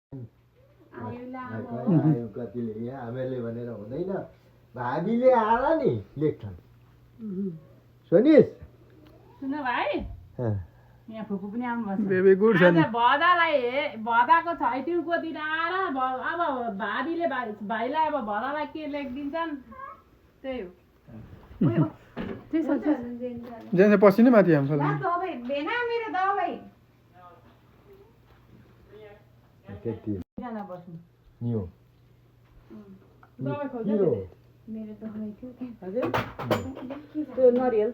आयु कतिले यहाँ हामीहरूले भनेर हुँदैन भाबीले आएर नि लेख्छन् सुनिस् सुन भाइ यहाँ फुपू पनि आउनुभएको बेबी गुड छ नि भदाको छैट्युको दिन आएर अब भाबीले भाइलाई अब भदालाई के लेखिदिन्छन् त्यही हो जेन पसिनै माथि आउँछ त्यति बस्नु यो दबाई खोज्नु यो मेरो दबाई थियो हजुर त्यो नरियल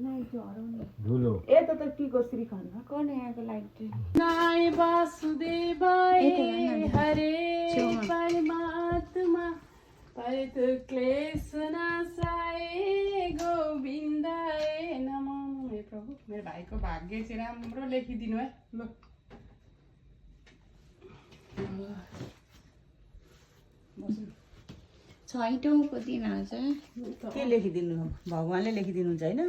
नाइट हराउने धुलो ए त के श्रीखण्ड कौन यहाँको लाइट नाय वासुदेवाय हरे परमात्मा परित क्लेश नाशाय गोविन्दाय नमः हे प्रभु मेरो भाइको भाग्य चाहिँ राम्रो लेखिदिनु है ल छैटौँको दिन आज के लेखिदिनु भगवानले लेखिदिनुहुन्छ होइन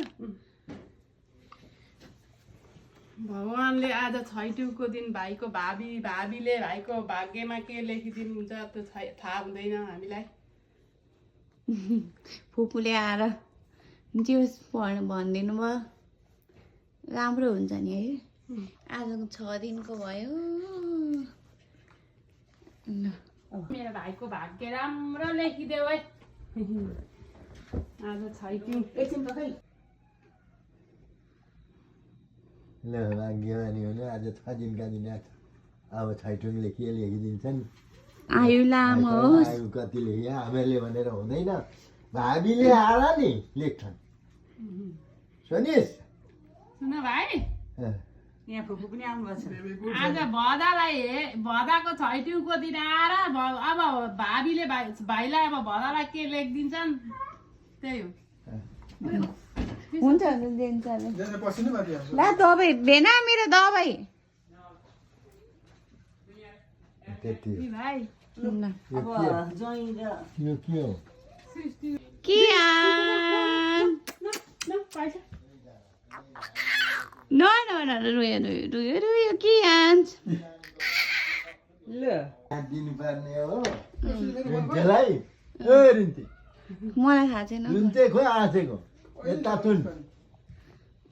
भगवानले आज छैटौँको दिन भाइको भाबीले भाइको भाग्यमा के लेखिदिनुहुन्छ त्यो थाहा हुँदैन हामीलाई फुपूले आएर त्यो भनिदिनु भयो राम्रो हुन्छ नि है आजको 6 दिनको भयो ल मेरो भाइको भाग्य राम्रो लेखिदेऊ है आज छैटौँ एकछिन त खै ल भाग्यमानी हुनु आज 6 दिनका दिन अब छैटौँले के लेखिदिन्छन् आयु लामो होस् आयु कतिले यहाँ हामीहरूले भनेर हुँदैन भाबीले आएर नि लेख्छन् सुनिस् सुन भाइ यहाँ फुपू पनि आउनुभएको छ आज भदाको छैटौँको दिन आएर अब भाबीले भाइलाई अब भदालाई के लेखिदिन्छन् त्यही हो हुन्छ दिन्छ जेन पसिनै माथि आउँछ ला दबाई भेना मेरो दबाई त्यति कि भाइ ल अब ज्वाइँ र यो के हो के आन न पैसा न न न रुयो के आन्छ ल दिनुपर्ने हो रिन्तेलाई ओ रिन्ते मलाई थाहा छैन रिन्ते खोइ आँचेको यता सुन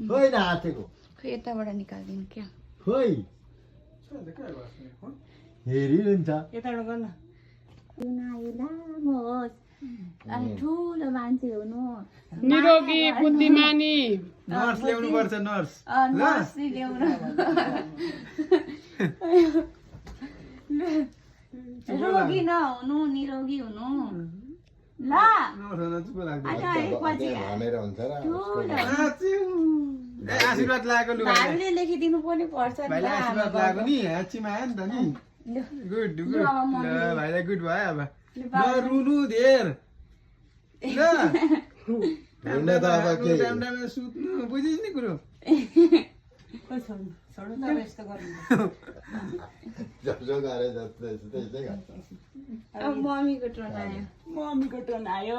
खोइ न आँचेको खै यताबाट निकालिदिनु क्या खोइ हेरिरहन्छ यताबाट गर्न आयु लामो होस् ठुलो मान्छे हुनु निरोगी बुद्धिमानी नर्स ल्याउनु पर्छ नर्स नर्सी ल्याउनु रोगी नहुनु निरोगी हुनु ल नर्स हुन चुप लाग्दैन आज एकपछि भनेर हुन्छ र आशीर्वाद लागेको लु हामीले लेखिदिनु पनि पर्छ नि भाइलाई आशीर्वाद लागेको नि हाँचीमा आयो नि त नि गुड गुड ल भाइलाई गुड भयो अब नरुनु धेर ल हुन त अब के टाइम टाइममा सुत्नु बुझिस् नि कुरो छोड्नु त यस्तो गर्नु जसो गरे जस्तो त्यस्तै गर्छ अब मम्मीको टर्न आयो मम्मीको टर्न आयो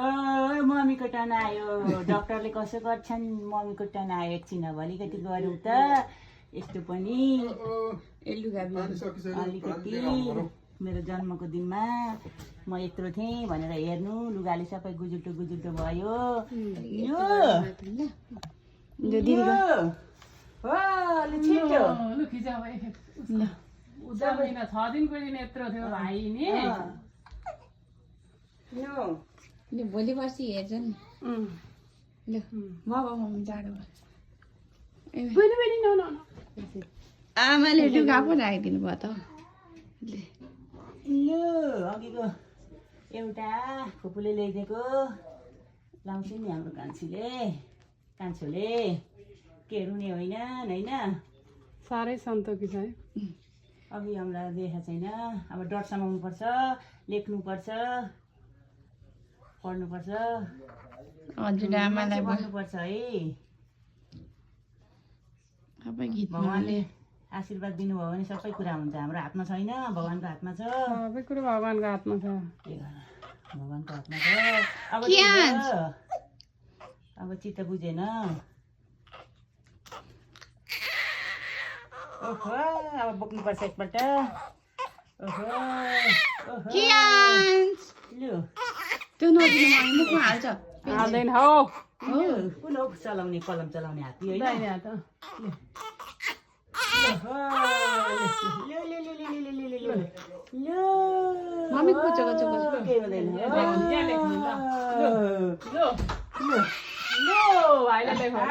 मम्मीको टर्न आयो डक्टरले कसो गर्छन् मम्मीको टर्न आयो एकछिन अब अलिकति गरौँ त यस्तो पनि ए लुगा अलिकति मेरो जन्मको दिनमा म यत्रो थिएँ भनेर हेर्नु लुगाले सबै गुजुल्टो गुजुल्टो भयो यो हो लु छिटो लु खिचा भाइ उदाहरण 6 दिनको दिन यत्रो थियो भाइ नि यो भोलि पर्सि हेर्छ नि ल मम्मी जाडो आमाले लुगा पो राखिदिनु भयो त लु अघिको एउटा फुपूले ल्याइदिएको लाउँछ नि हाम्रो कान्छोले के रुने होइन साह्रै सन्तोकी छ है अघि हामीलाई देखाएको छैन अब डट समाउनु पर्छ लेख्नुपर्छ पढ्नुपर्छ हजुर आमालाई पढ्नुपर्छ है सबै गीत भगवान्ले आशीर्वाद दिनुभयो भने सबै कुरा हुन्छ हाम्रो हातमा छैन भगवान्को हातमा छ सबै कुरो भगवान्को हातमा छ के गर्नु भगवान्को हातमा छ अब चित्त बुझेन ओहो अब बोक्नुपर्छ एकपल्ट कियान्स लु त्यो नदिनु मलाई मुखमा हाल्छ हाल्दैन हौ लु कुन हो चलाउने कलम चलाउने हात्ती होइन दाहिने हात लु लु लु लु लु लु लु लु लु मम्मी कुचो कुचो केही हुँदैन यहाँ लेख्नु ल लु लु लु भाइले लेख्नु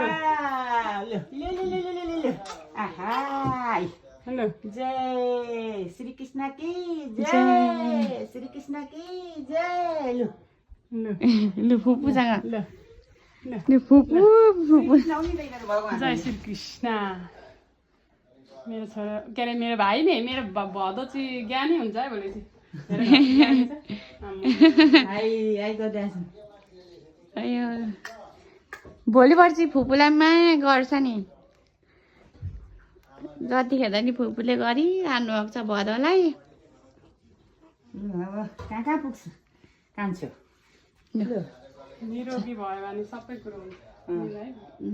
लु लु लु लु लु लु लु आहा लु जय श्री कृष्ण की जय श्री कृष्ण की जय लु लु लु फुपूसँग ल लु फुपू फुपू जय श्री कृष्ण मेरो छोरा के अरे मेरो भाइ नि मेरो भदौ चाहिँ ज्ञानी हुन्छ है भोलि चाहिँ मेरो घरमा ज्ञानी छ। आम्मा। आई गरिरहेछ अयो भोलि पर्सि फुपूलाई माया गर्छ नि जतिखेर नि फुपूले गरिरहनु भएको छ भदौलाई अब कहाँ पुग्छ कान्छो लु निरोगी भयो भने सबै कुरो हुन्छ है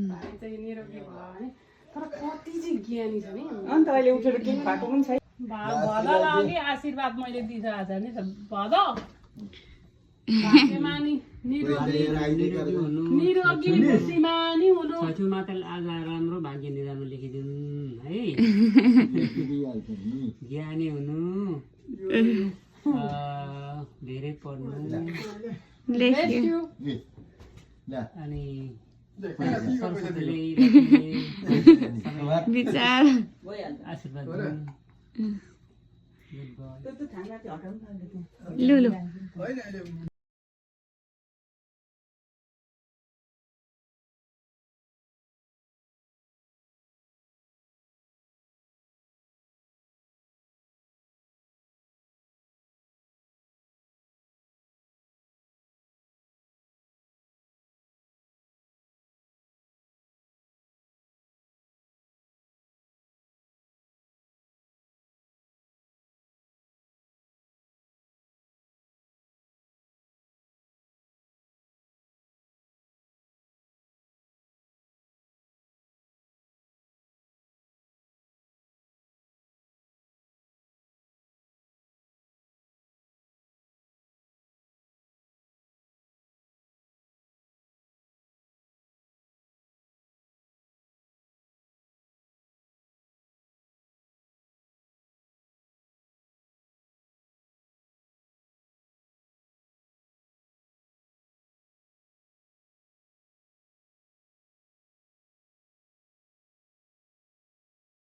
भाइ चाहिँ निरोगी भयो भने तर कति चाहिँ ज्ञानी छ नि अन्त अहिले उठेर केही भएको पनि छैन भदौलाई अघि आशीर्वाद मैले दिइसकेको छ नि त भदौ भाग्यमानी निरोगी बुद्धिमानी हुनु माता आज राम्रो भाग्य निधारमा लेखिदिनु है ज्ञानी हुनु धेरै पढ्नु लेख्यो अनि विचार आशीर्वाद दिनु त्यो थाङ्ना त्यो हटाउनु लु लु होइन अहिले